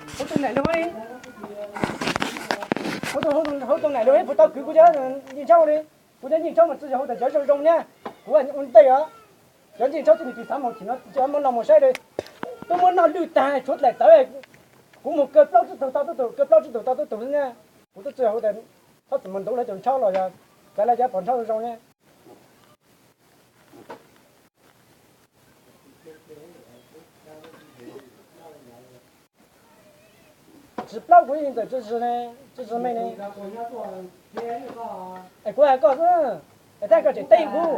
Hauv tug nam lug, hauv tug nam lug puas tau kwv kuv cov ncej tshoob li. Kuv cov ncej tshoob mas tsi yog hauv tas cov zoo zoo nyab, kuv ua ntej os. Cov ncej tshoob tsi nws tis xav moog chim no tsi muab noj moog saib li. Tub muab noj lwj taag tshuav dlaim tawv. Kuv moog kaw plaub tsib tug tau tub tug, kaw plaub tsib tug tau tub tug na. Kuv tub tsi yog hauv tas txhob txwm moog ntub lawv cov ntshaub los yog kaw lawv cov pos ntshaub zoo zoo nyab. Tsi plaub kuv yeej txawm tsi zis ne, tsi zis me ne. Es kuv has koj xwb, es thaum koj tseem teb kuv,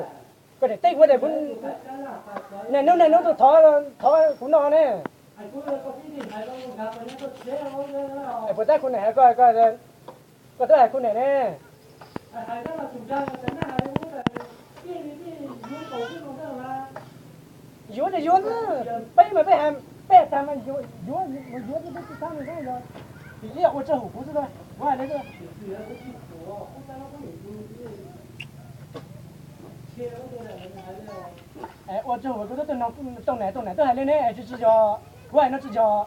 koj tseem teb kuv tias kuv, niaj hnub niaj hnub tuaj thov, thov kuv noj ne. Es puas tab kuv niam has koj, koj twb has kuv niam ne. Yuav ces yuav, peb mas peb has, peb has tag mas yuav, yuav, yuav, peb tsis txhob nws yog, ib yam ua tsaug huv kuv xwb, kuv has li xwb. Ua tsaug huv kuv, tub tug noog tooj nam, tooj nam twb has li ne, tsi, tsi yog, kuv has no tsi yog.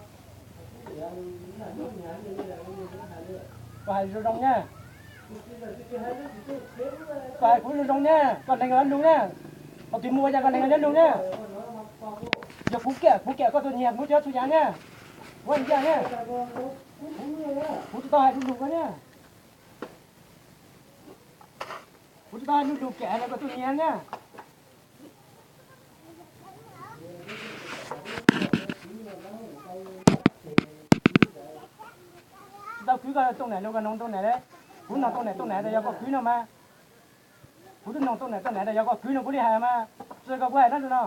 Koj has zoo zoo nyab. Koj has kuv zoo zoo nyab, koj lees kuv lug nyab. Qhov twg muaj ua cas koj lees kuv lug nyab. Yog kuv kiam, kuv kiam koj tug nyiag kuv cov txhua yam nyab. Kuv ncaj nyab. Kuv tsi tau has lug lug koj nyab. Kuv tsi tau has lug lug kiam koj tug nyiag nyab. Tsis tau kwv koj tooj nam lug, koj noog tooj nam li. Kuv noog tooj nam, tooj nam tas yog koj kwv no mas. Kuv twb noog tooj nam, tooj nam tas yog koj kwv no kuv li hais mas. Tsi koj kuv hais no no.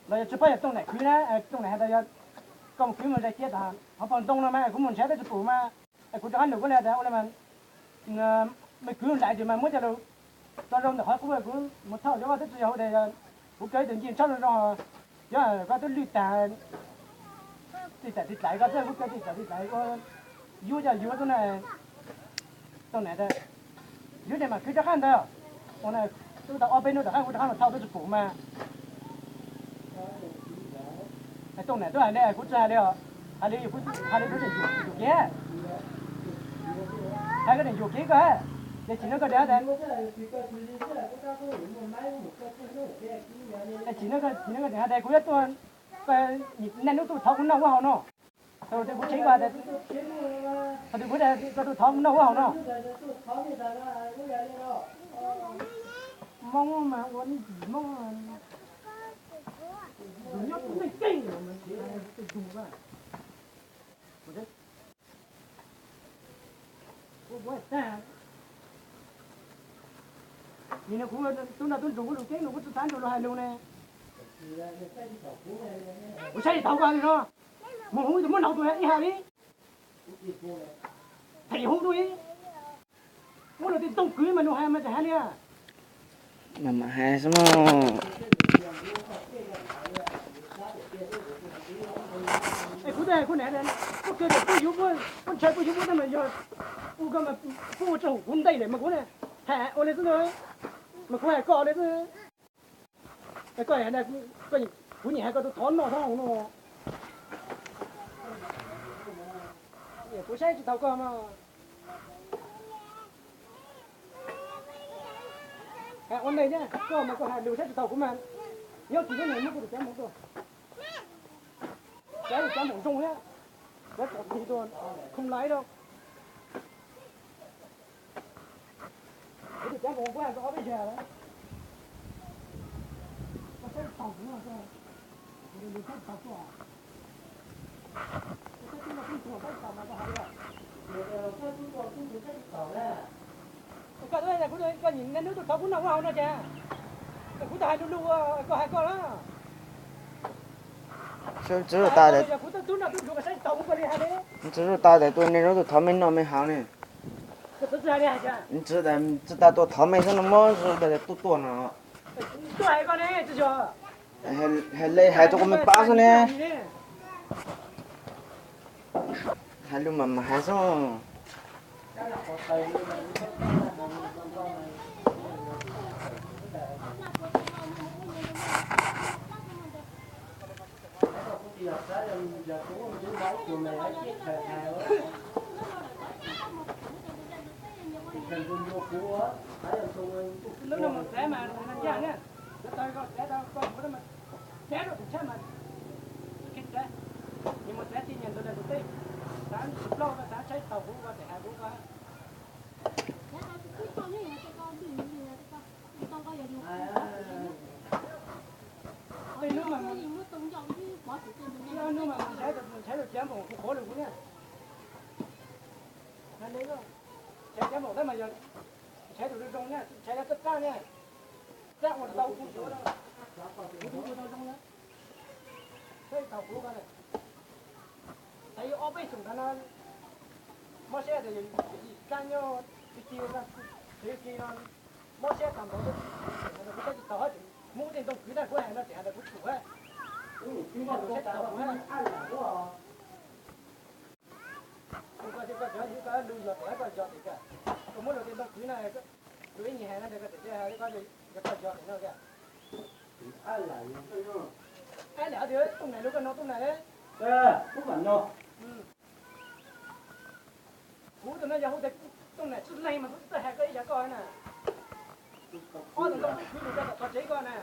Los yog tsi paub yog tooj nam kwv na, tooj nam has tas yog koj mus kwv mus zais cia tom hauv paus ntoo no mas kuv mus nrhav twb tsis pum mas. Es kuv rov qab nug kuv li tas ua li mas, me kwv laiv tis mas muab coj lug tso zoo ntawm qhov qub, kuv mus thauj cov vaj twb tsis yog hauv tas, kuv kaw ib tug ncej tshoob zoo zoo, cov koj twb lwj tag, tis tam tis dlaiv koj xwb, kuv kaw tis tam tis dlaiv ua yuav coj yuav xwb na. Tooj nam tas, yuav ces mam kwv rov qab ntawd. Ua na, twb tau ob peb hnub tom qab kuv rov qab mus thauj twb tsis pum mas. Tooj nam twb hais li, kuv tsis hais li os. Hais li, hais li kuv tseem yuam kev. Hais koj tseem yuam kev koj. Ces chim no koj tias, chim no, chim no koj tseem hais tias kuv yuav tuaj, koj niaj hnub tuaj thov kuv noj huab hauv no. Thaum twg kuv tseev koj, thaum twg kuv koj tuaj thov kuv noj huab hauv no. Moob mas ua ib yim Moob, nyob tub neej keej, nim no kuv tub nrog tub ntsuag kuv lug keeb no kuv tsis xav nrug luag hais lug ne. Kuv saib tsis taus koj li no. Mus hu tus muab nrog tus ib hais li. Them hu tus ib, muab nws tus tooj kwv mas nws hais mas tseem hais li. Mas mam hais xwb mog. Es kuv twb hais kuv niam, puab kawg tias puab yuav, puab ntshai puab yuav muab tej mas yog ua koj mas puab ua tsaug huv kuv ntej lawm mas kuv hais ua li xwb, mas kuv hais koj li xwb. Koj, kuv nyiam hais koj tus thov noj thov haus no. Kuv saib tsis taus koj mas. Hais ua ntej thiab, koj mas koj hais lus saib tsis taus kuv mas. Nyob kis nyob nws muab kuv tus cav moov tuaj. Cav tus cav moov zoo thiab. Cav kom tig tuaj, khoom laiv rau. Kuv tus cav moov kuv hais tau ob peb zaug lawm. Koj saib tsis taus kuv, kuv saib tsis taus koj. Koj twb hais tias kuv, koj niaj hnub tuaj thov kuv noj huab hauv no ces, kuv tau hais lus lus koj hais koj na. Txwv tas, txwv tas tias tuaj niaj hnub tuaj thov mej noj mej haus ne. Txwv tas tuaj thov mej xwb no mas, txwv tas tuaj tuaj no. Hais li hais rau kuv mej paub xwb ne. Hais lus mas mas hais xwb. Lub no mus txav mas ncaj na, txav tau ko txav tau ko, txav rau tus tshaj mas, txav, nws mus txav txij nyias ntug ntawm tus teb, txav tus plaub ko txav tshaj tau kuv ko tes hais kuv ko. Tej hnub mas, hnub mas mus ntshai, mus ntshai tus cab npaum kuv qhuav lawm kuv na. Ntshai cab npaum tab mas yog ntshai tus zoo zoo na, ntshai cov txaj txaj na, txaj ua tau kuv tsuav, kuv tus zoo zoo na, txaj tau kuv ko na. Tab yog ob peb xyoos ntawd no, mob siab tias yog yim kab nyob ti ti, tsev ti no, mob siab tag npaum, kuv saib tsis taus, Hmoob tej ntoo kwv na kuv hais no tseem hais tias kuv tsum, kuv saib tsis taus kuv. Koj cov yog koj lug yog tes koj yog tes koj, koj muab luag tej ntoo kwv na, luag ib nyuag hais no ces koj tes, yog koj yog tes no koj. Ab lam tias Tooj Nais lug koj no Tooj Nais. Kuv tus no yog hu tias Tooj Nais tsis leeg mas kuv tsis txawj hais koj ib yam koj na. Ob tug ntoo kwv lug rau tom tsev koj na.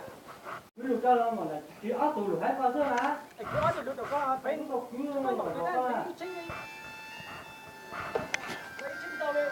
Kwv lug rau los mas tsis kwv ob tug lug haib koj xwb na. Kwv ob tug lug rau koj pem, koj kwv tau kwv na, ib tsheb, ib tsheb ntau li.